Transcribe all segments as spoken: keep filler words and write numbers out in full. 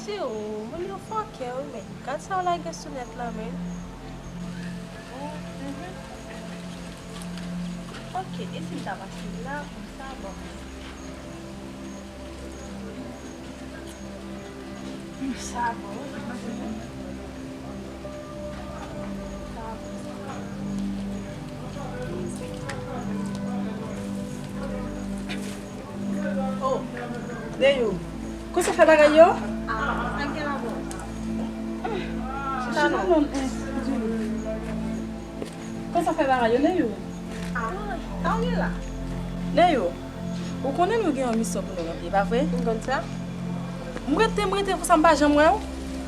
Se ou, moun yo fòkè wi, men gad sa w lage sou nèt la, men. Oh, mhm. Ok, e si m ta pase la, konsa, bon. Sa bon, wi. Sa bon. Oh, Neyou, kosa fè bagay yo? Ah, sa gen la bon. Chita non. Kosa fè bagay yo, Neyou? Ah, sa w gen la? Neyou, ou konnen nou gen yon misyon pou nou ranpli, pa vre? M konn sa. M rete, m rete konsa, m pa janm wè w.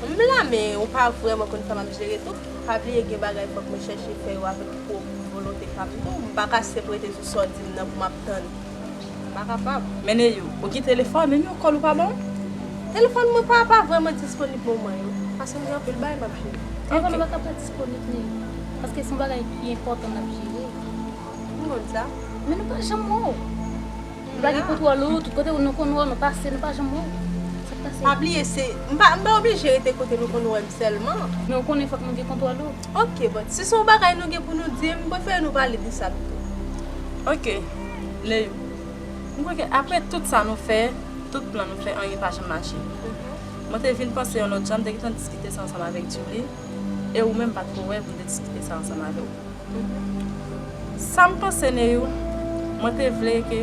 M la, men ou pa vrèman konn sa m ap jere tou. Pa bliye gen bagay fòk mwen chèche fè yo avèk pwòp volonte pa m tou. M pa ka senp rete sou sa w di m nan pou m ap tann. M pa kapab. Men Neyou, ou gen telefòn, menm yon kòl ou pa ban m? Telefòn mwen pa, pa vrèman disponib moman yo. Paske m gen anpil bagay m ap jere. Telefòn ou pa ka pa disponib, Neyou. Paske se yon bagay ki enpòtan n ap jere. M konn sa. Men nou pa janm wè w. Nou pa gen kontwòl ou, tout kote nou konn wè w, nou pase, nou pa janm wè w. Sa k pase? Pa bliye, se, m pa, m pa oblije rete kote nou konn wè m sèlman. Men ou konnen fòk nou gen kontwòl ou. Ok, bon, si se yon bagay nou gen pou nou di, m prefere nou pale de sa pito. Ok, Neyou. M kwè ke apre tout sa nou fè, tout plan nou fè, anyen pa janm mache. Mwen te vin panse yon lòt jan, m te gentan diskite sa ansanm avèk Julie, e ou menm pa t ko wè pou m te diskite sa ansanm avè w. Sa m panse, Neyou, mwen te vle ke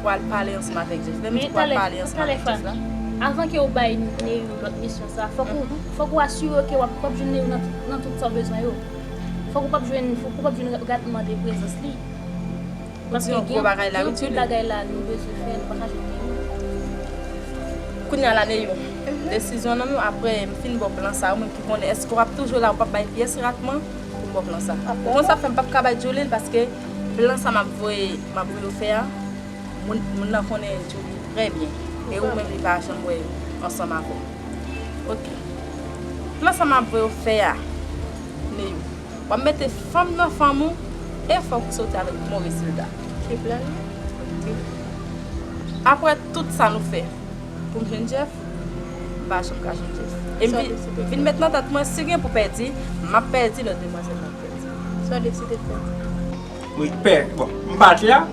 w al pale ansanm avèk Jeff. Lè m di w al pale ansanm avèk Jeff la. Avan ke w bay Neyou lòt misyon sa, fòk ou, fòk ou asire w ke w ap, w ap jwenn Neyou nan, nan tout sa w bezwen yo. Fòk ou p ap jwenn, fòk ou p ap jwenn rat mande prezans li. Ou di yon gwo bagay la, wi, Julie. Paske gen anpil bagay la nou bezwen fè, nou pa ka jwenn Neyou. Kounye a la, Neyou, desizyon nan men w, apre m fin ba w plan sa, ou menm ki konnen, èske w ap toujou la, ou p ap bay pyès ratman pou m ba w plan sa. Ou konn sa fè m p ap ka bay Julie l, paske plan sa m ap voye, m ap voye w fè a, moun, moun nan konnen Julie trè byen. E ou menm li pa janm wè ansanm avè w. Ok. Plan sa m ap voye w fè a, Neyou. W ap mete fanm nan fanm ou e fòk ou soti avèk bon rezilta. Ki plan li? Apre tout sa nou fè pou m jwenn Jeff, m pa janm ka jwenn Jeff. E m vin, vin met nan tèt mwen, si gen pou pèdi, m ap pèdi, lòt demwazèl m ap pèdi. Sa w deside fè? Wi, pè, bon, m pa t la.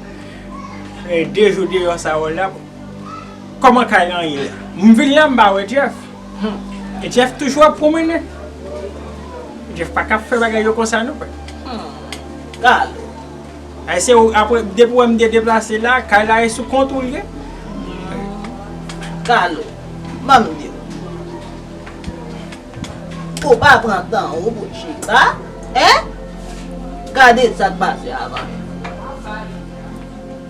E de jou deyò sa yo la, kòman kay lan ye la? M vin la, m pa wè Jeff. Hmm. E Jeff toujou ap pwomennen. Jeff pa ka fè bagay yo konsa non, pè. Hmm. Kalo. Ay, se ou, apre, depi w wè m te deplase la, kay la e sou kont ou l ye. Hmm. Kalo. Ban m di w. Ou pa pran tan ou pou chita, en? Gade sa k pase avan.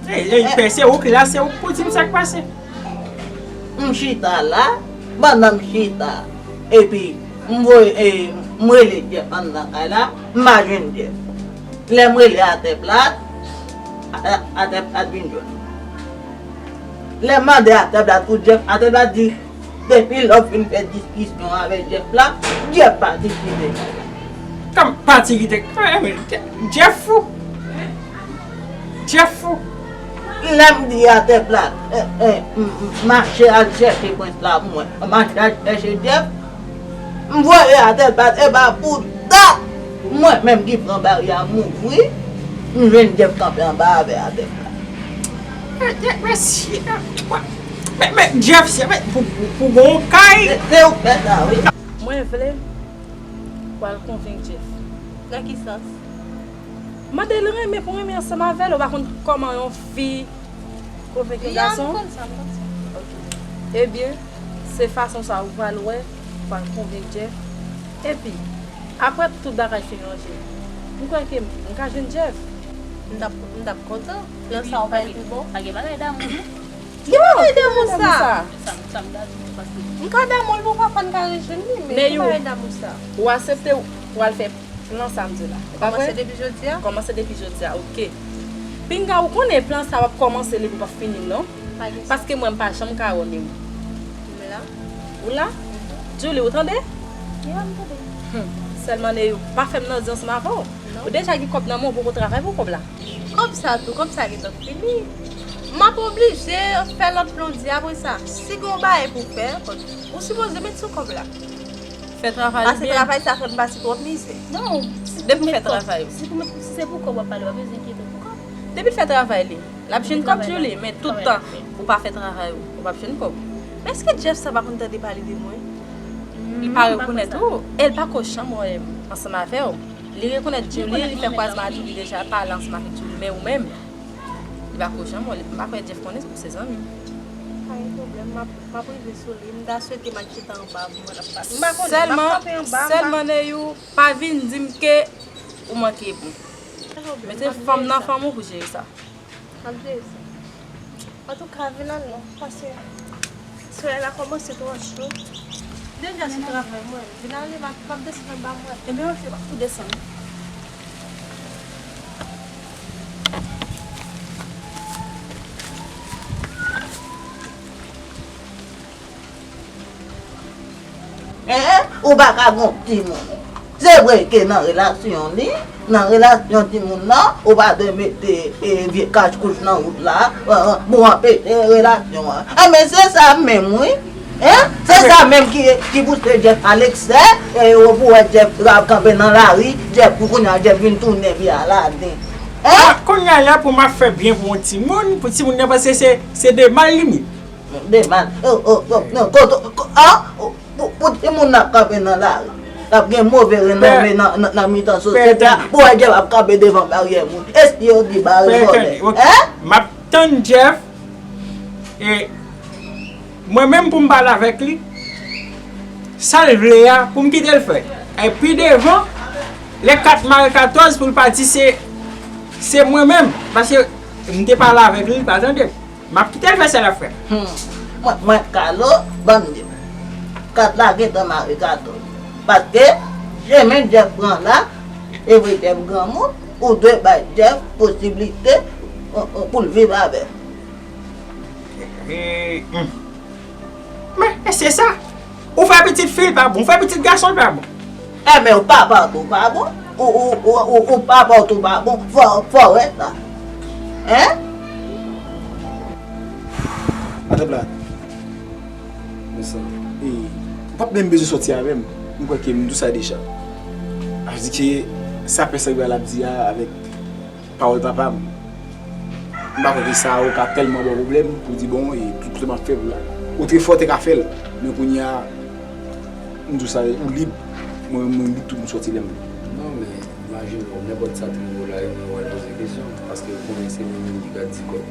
Ey, ey, pè, se ou ki la, se ou k pou di m sa k pase. M chita la, pandan m chita, epi m voye, e, m rele Jeff anndan kay la, m pa jwenn Jeff. Lè m rele Atè Plat, a, a, Atè Plat vin jwenn mwen. Lè m mande Atè Plat pou Jeff, Atè Plat di, depi lè w fin fè diskisyon avèk Jeff la, Jeff pati kite kay la. Kòm pati kite, Jeff fou. Jeff fou. Lè m di Atè Plat, e, e, m, m, mache al chèche prens la pou mwen. Mache al chèche Jeff. M voye Atè Plat, e pa pou dat mwen menm ki pran baryè a m ouvri, m jwenn Jeff kanpe anba avè Atè Plat. Men, men, men, men, Jeff, se, men, pou, pou, pou gon kay. Se, se ou k fè sa, wi. Mwen vle pou al konvenk Jeff. Nan ki sans? Mande l renmen pou renmen ansanm avè l. Ou pa konn kòman yon fi konvenk yon gason? Ya, m konn sa, m konn sa. Ok. Ebyen, se fason sa ou pral wè, ou pral konvenk Jeff. Epi, apre tout bagay fin ranje, m kwè ke m ka jwenn Jeff. M t ap, m t ap kontan. Plan sa ou pa gen pi bon? Pa gen bagay damou, non. Ki bagay damou sa? Sa, sa m ta di w paske m ka damou l pou papa n ka rejwenn li, men ki bagay damou sa? Ou aksepte w al fè plan sa m di w la. E pa vre? Kòmanse depi jodi a? Kòmanse depi jodi a, ok. Pinga, ou konnen plan sa w ap kòmanse li pou w p ap fini l non. Pa gen sa. Paske mwen m pa janm ka wè w menm. M la. Ou la? Julie, ou tande? Ya, m tande. Hmm. Sèlman Neyou, pa fè m nan di ansanm avè w. Non. Ou deja gen kòb nan men w, ou poko travay pou kòb la. Kòb sa tou, kòb sa gentan fini. M ap oblije fè lòt plan w di apre sa. Si gen yon bagay pou fè, ou sipoze met sou kòb la. Fè travay li byen. Pase travay sa fè m pase twòp mizè. Non, depi w fè travay ou. Si pou met, si se pou kòb w ap pale, w pa bezwen enkyete w pou kòb. Depi l fè travay li, l ap jwenn kòb, Djoulie, men tout tan ou pa fè travay ou, ou p ap jwenn kòb. Men èske Jeff sa pa konn tande pale de mwen? Li pa rekonèt ou, e l pa ko chanm wè ansanm avè w. Li rekonèt Djoulie, li fè kwazman a Djoulie deja, pale ansanm avèk Djoulie, men ou menm, li pa ko chanm wè, m pa kwè Jeff konnen ou se zanmi m. Pa gen pwoblèm, m ap, m ap rive sou li. M ta swete m al chita anba pou mwen ap pale. M pa konnen, m ap kanpe anba, m pa. Sèlman, sèlman Neyou, pa vin di m ke ou manke bon. Mete fanm nan fanm ou pou jere sa. M ap jere sa. Antouka, vin al non, paske solèy la kòmanse twò cho. Deja sou travay mwen, vin ale, m ap, m ap desann anba mwen. Ebyen, oke, m ap tou desann. Hein? Ou pa ka gon timoun. Se vre ke nan relasyon li, nan relasyon timoun nan, ou pa dwe mete, e, vye kach kouch nan wout la, e, e, pou anpeche relasyon an. A, men se sa menm, wi. Hein? Se sa menm ki, ki pouse Jeff a leksè, e, ou pou wè Jeff ap kanpe nan lari, Jeff pou kounye a, Jeff vin tounen vye Aladin. Hein? A, kounye a la pou m ap fè byen pou yon timoun, pou timoun nan panse se, se de mal li ye. De mal. Oh, oh, oh, non, kote, ko-, ah, oh, pou, pou timoun n ap kanpe nan lari, l ap gen move renome nan, nan, nan mitan sosyete a. Pou wè Jeff ap kanpe devan baryè moun. Èske yo di bare vòlè? Hein? M ap tann Jeff. E mwen menm pou m pale avèk li. Sa l vle a, pou m kite l fè. E pi devan, lè kat mare katòz pou l pati, se, se mwen menm. Paske m te pale avèk li, li pa tande m. M ap kite l fè sa l ap fè. Hmm. Mwen, mwen, Kalo, ban m di w. Kat la gentan mare katòz. Paske, chemen Jeff pran la, e vre Jeff granmoun, ou dwe bay Jeff posiblite, o, o, pou l viv avè w. E, hmm. Men, e se sa. Ou fè pitit fi l pa bon, ou fè pitit gason l pa bon. Enben, ou papa tou pa bon. Ou, ou, ou, ou, ou papa w tou pa bon. Fò, fò wè sa. Hein? Atè plat. Konsa. E, ou p ap menm bezwen sòti avè m. M kwè ke m di w sa deja. A di ke sa pè Sandra l ap di a avèk pawòl papa m. M pa kwè ke sa ou ka tèlman ba w pwoblèm pou di bon, e tout kote m ap fè pou la. Otrefwa w te ka fè l, men kounye a, m di w sa, ou lib, mwen menm mwen lib tou pou m sòti lè m vle. Non, men imajine w, nenpòt sa t rive w la, e mwen w al poze kesyon, paske ou konnen se mwen menm ki ka di kòb.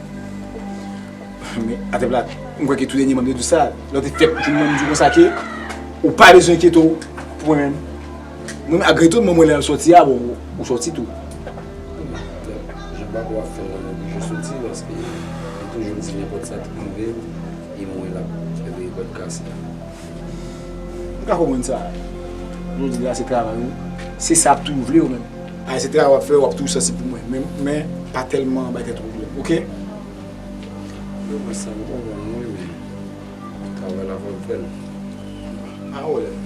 Men, atè plat, m kwè ke tou dènyèman m te di w sa, lè w te fèk jwenn mwen, m di w konsa ke ou pa bezwen enkyete w pou mwen menm. Mwen menm, ak retou, mwen, mwen lè l sòti a, bon, ou, ou sòti tou. Jan papa w ap fè l la, m oblije sòti, paske li toujou di nenpòt sa ki rive l, e mwen l ap fè veye pòt kase a. M ka konprann sa. Jodi a, se travay ou. Se sa ap toujou vle ou menm. A, se travay w ap fè, w ap toujou sòti pou mwen. Men, men, pa tèlman bay tèt ou pwoblèm, oke? Wi, mwen sa m konprann, wi, men travay la fò m fè l. Pa pwoblèm.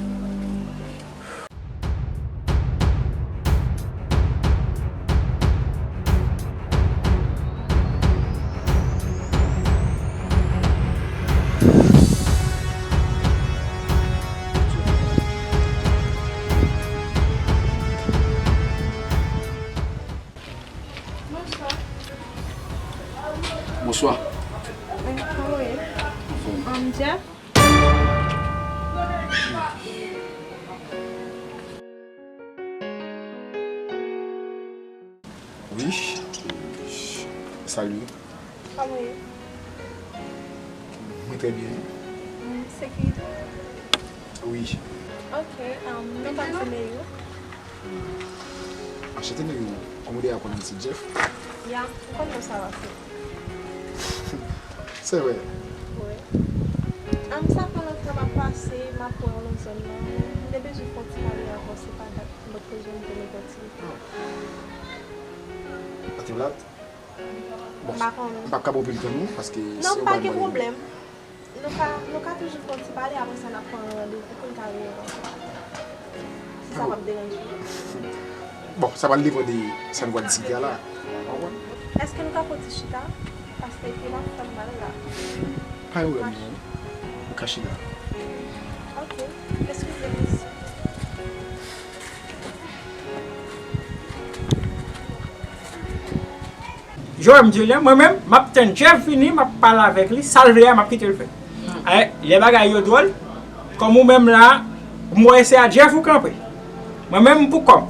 Bonswa. Bonswa. Wi, kòman w ye? Anfòm. Um, Jeff? Wi. Salut. Kòman w ye? Mwen trè byen. Mm, se ki? Wi. Ok, um, non pa m se Neyou. Anchante, men kòm ou deja konnen se Jeff. Ya, m konn non sa pase. Se vre. Wi. Am, sa fè lontan m ap pase, m ap wè w nan zòn nan. M te bezwen fè yon ti pale avè w, se pa dat m t bezwen m te nan pòtivite. Atiblat? Bon, m pa konnen. M p ap ka pran pil tan nou, paske non, pa gen pwoblèm. Nou ka, nou ka toujou fè yon ti pale, apre sa n ap pran yon randevou pou n ka reyèl ansanm. Si sa p ap deranje w. Bon, sa pral depann de sa nou pral diskite a la. Ou konprann? Èske nou ka fè yon ti chita? Pastè, ke m ap fè m mal la. Pa gen pwoblèm non. Ou ka chita. Ok. Eskize m, mesye. Joel m di w, mwen menm, m ap tann Jeff vini, m ap pale avèk li, sa l vle a, m ap kite l fè. Lè bagay yo dwòl, kòm ou menm la, m wè se a Jeff ou kanpe. Mwen menm m pou kò m.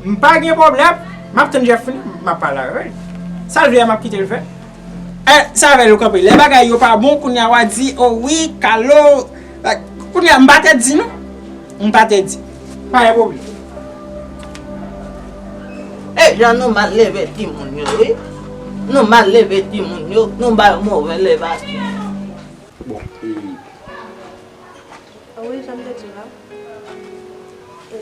M pa gen pwoblèm, m ap tann Jeff vini, m ap pale avèk li. Sa l vle a, m ap kite l fè. E, sa avè l ou kanpe. Lè bagay yo pa bon, kounye a w a di, o wi, Carlo, kounye a m pa tèt di non. M pa tèt di. Pa gen pwoblèm. E jan nou mal leve timoun yo, wi. Nou mal leve timoun yo, nou ba yo move levasyon. Bon, e, wi, jan m te di w la. E,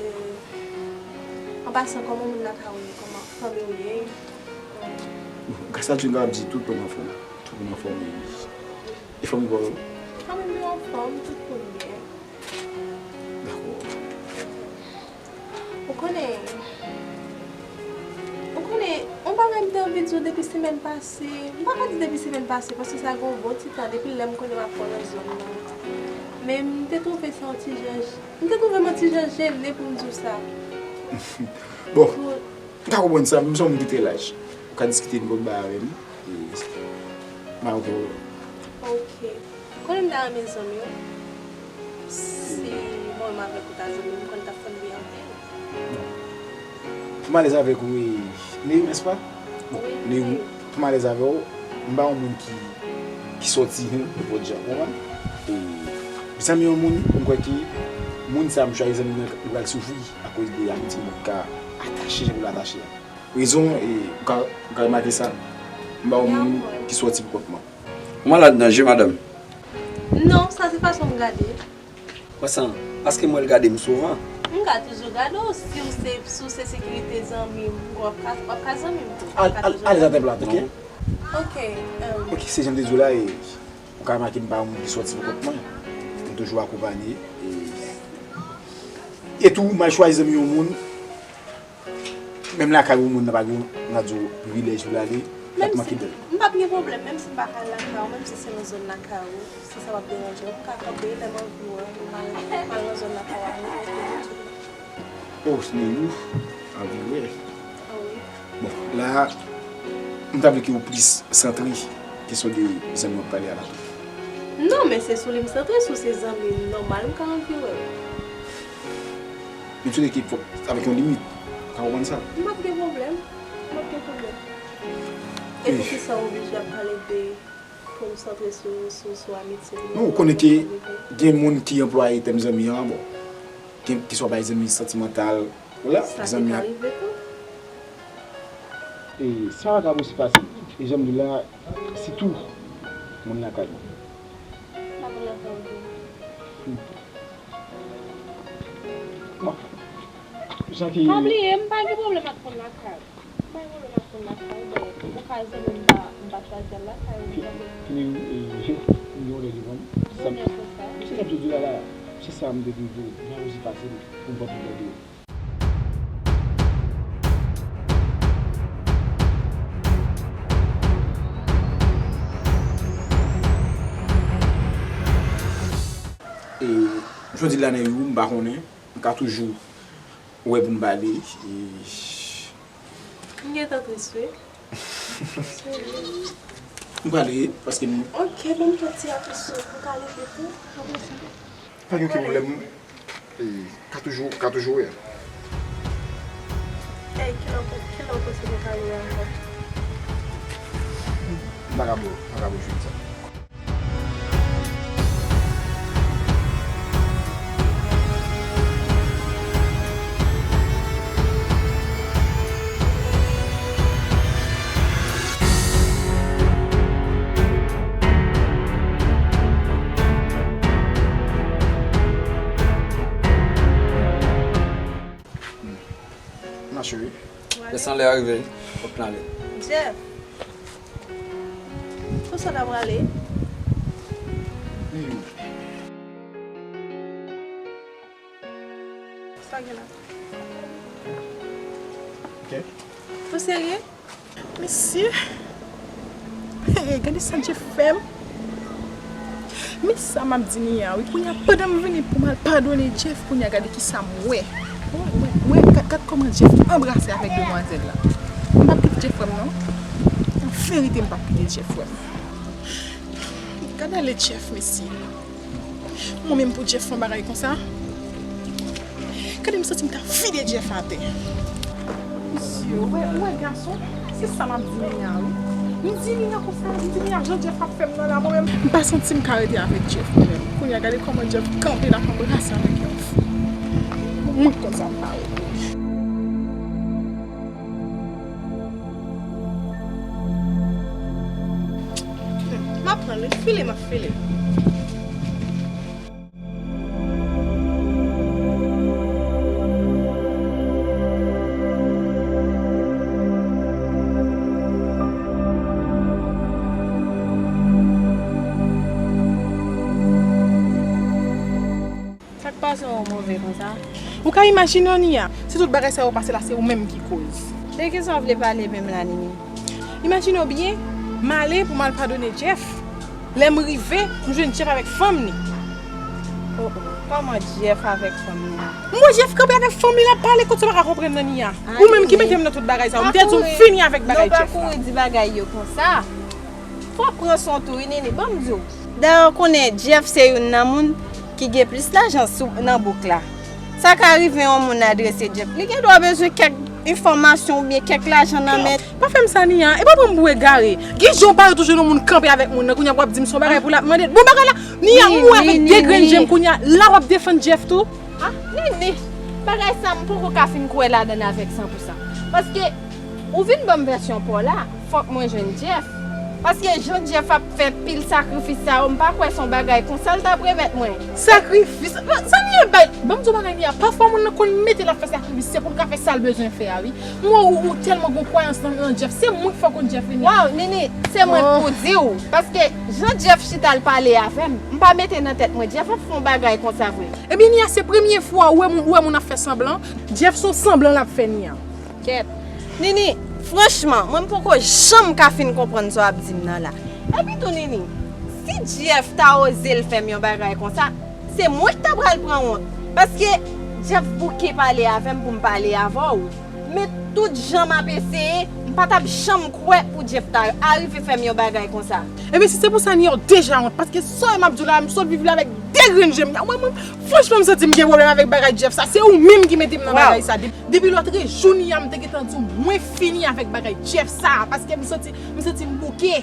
an pasan, kòman moun lakay ou ye? Kòman fanmi w ye? Gras a Dye, m kapab di tout moun anfòm. Tout moun anfòm, e, e fanmi pa w yo? Fanmi m yo anfòm, tout moun byen. Dakò. Ou konnen, ou konnen, yon bagay m te anvi di w depi semèn pase. M pa ka di depi semèn pase, paske sa gen yon bon ti tan depi lè m konnen m ap fè w nan zòn nan. Men m te twouve sa yon ti jan, m te twouve m yon ti jan jennen pou m di w sa. Bon, m ka konprann sa, menm si w moun ki trè laj. Ou ka diskite nenpòt bagay avè m. E, m a oke. Ok. Konnen m ta renmen zanmi w. Si mwen menm avèk ou ta zanmi, m konn t ap fè m byen anpil. Pou m alèz avèk ou, e, Neyou, nèspa? Bon, Neyou, pou m alèz avè w, m pa yon moun ki, ki sòti nenpòt jan, ou konprann? E, zanmi yon moun, m kwè ke moun sa a m chwazi zanmi m nan, li pral soufri akoz de amiti m ka atache jan pou l atache a. Rezon, e, ou ka, ou ka remake sa, m pa yon moun ki sòti pou kont mwen. Ou malad nan je, madanm? Non, sa se fason m gade. Konsa, paske m wè l gade m souvan. M ka toujou gade w, si w se, si w se sekirite zanmi m, w ap ka, w ap ka zanmi m tou. Al, al, al atè plat, ok? Ok, um, ok, se jan m te di w la, e, ou ka remake m pa yon moun ki sòti pou kont mwen. M toujou akonpanye, e, e tou, m al chwazi zanmi yon moun, menm lakay ou moun nan pa gen, n a di w, privilèj pou l ale, l ap manke bèl. M p ap gen pwoblèm, menm si m pa ka al lakay ou, menm si se nan zòn lakay ou, si sa p ap deranje w, m ka kanpe lè m anvi wè w, m al, m al nan zòn lakay ou, m al wè w. Oh, Neyou, anvi wè. Ah wi. Bon, la, m ta vle ke w plis santre kesyon de zanmi w ap pale a la tou. Non, men se sou li m santre, si w se zanmi m, nòmal m ka anvi wè w. Men m swete ke fòk avèk yon limit. Ou ka konprann sa? M p ap gen pwoblèm. M p ap gen pwoblèm. E poukisa w oblije ap pale de pou m santre sou, sou, sou amitye nou? Non, ou konnen ke gen moun ki anplwaye tèm zanmi an, bon. Gen, keswa bay zanmi santimantal. Ou la, sa te zanmi ka rive tou. E sa pa ka posib pase. E jan m di w la, sitou moun lakay mwen. Sa moun lakay ou tou. Bon. Jan ki... Pa bliye, m pa gen pwoblèm ak moun lakay ou. M pa gen pwoblèm ak moun lakay ou, men ou ka zanmi m, m pa, m pa chwazi al lakay ou, ou konprann? Fini, e, m gen yon lè devan m. Sa m, se sa m te di w la, la. Se sa m te di w, jalouzi pase m, pou m pa pou gade. E, jodi la nan yo, m pa konnen, m ka toujou wè pou m pale. E, m gentan tris, wi. M prale, paske m... Ok, ban m yon ti apresyon pou m ka leve tou. Pa gen okenn pwoblèm. E, ka toujou, ka toujou wè. Ey, kilè w, kilè w panse nou ka wè ankò? M pa ka bo, m pa ka bo jodi sa. Mache wi. Lè san lè a rive, fòk n ale. Jeff! Konsa n ap prale? Wi. Sa gen la? Ok. Ou serye? Mesye. Hey, gade sa Jeff fè m. Men sa m ap di Nia, wi. Kounye a, pandan m vini pou m al padone Jeff, kounye a, gade ki sa m wè. Wè, wè, wè, gad, gad kòman Jeff anbrase avèk demwazèl la. M p ap kite Jeff wè m, non. An verite, m p ap kite Jeff wè m. Gad ale Jeff, mesye. Mwen menm pou Jeff fè yon bagay konsa. Gade m santi m ta vide Jeff atè. Mesye, ou wè, ou wè gason, se sa m ap di Nia, wi. M di Nia konsa, m di Nia, jan Jeff ap fè m nan la, mwen menm, m pa santi m ka rete avèk Jeff, mwen menm. Kounye a, gade kòman Jeff kanpe l ap anbrase avèk yon fi. Mwen konn sa m pa wè. M ap pran l, wi. File, m ap file. Sa k pase w move konsa? Ou ka imajine w, Nia, si tout bagay sa yo pase la, se ou menm ki koz. De kisa w vle pale menm la, Nini? Imajine w byen, m ale pou m al padone Jeff. Lè m rive, m jwenn Jeff avèk fanm ni. Oh, oh. Kòman Jeff avèk fanm ni an? M wè Jeff kanpe avèk fanm li, l ap pale, kot sa w pa ka konprann nan, Nia? Ou menm ki mete m nan tout bagay sa yo. M te di w m fini avèk bagay Jeff la. Non, pa kouri di bagay yo konsa. Fò w pran swen w tou, wi, Nini. Ban m di w. Dayè, w konnen Jeff se youn nan moun ki gen plis lajan sou, nan bouk la. Sa ka rive yon moun adrese Jeff. Li gen dwa bezwen kèk enfòmasyon oubyen kèk lajan nan men. Pa fè m sa, Nia. E pa pran m pou egare. Gen jan w pare toujou nan moun kanpe avèk moun nan. Kounye a w ap di m se yon bagay pou l ap mande. Bon, bagay la, Nia, m wè avèk de grenn je m kounye a. La w ap defann Jeff tou. Ah, Nini, bagay sa m poko ka fin kwè ladan l avèk san pou san. Paske ou vin ban m vèsyon pa w la, fòk mwen jwenn Jeff. Paske jan Jeff ap fè pil sakrifis sa yo, m pa kwè se yon bagay konsa l t ap remèt mwen. Sakrifis? Sa Nia bay? Ban m di w bagay Nia, pafwa moun nan konn mete l ap fè sakrifis, se pou l ka fè sa l bezwen fè a, wi. M wè ou, ou tèlman gon kwayans nan, nan Jeff, se mwen k fè w konn Jeff, Nia. Waw, Nini, se mwen k pou di w. Paske jan Jeff chita l pale avè m, m pa mete nan tèt mwen Jeff ap fè yon bagay konsa vre. Ebyen, Nia, se premye fwa ou wè moun, ou wè moun ap fè sanblan. Jeff se yon sanblan l ap fè, Nia. Kèt. Nini, franchman, mwen m poko janm ka fin konprann sa w ap di m nan la. Epi tou, Nini, si Jeff ta oze l fè m yon bagay konsa, se mwen k ta pral pran wont. Paske Jeff bouke pale avè m pou m pale avè w. Men tout jan m ap eseye, m pa t ap janm kwè pou Jeff ta arive fè m yon bagay konsa. Ebyen, si se pou sa, Nia, w deja wont. Paske sa m ap di w la, m sot viv la avèk de grenn je m. Mwen, mwen, franchman, m santi m gen pwoblèm avèk bagay Jeff sa. Se ou menm ki mete m nan bagay sa. Depi lòtrejou, Nia, m te gentan di w, mwen fini avèk bagay Jeff sa. Paske m santi, m santi m bouke.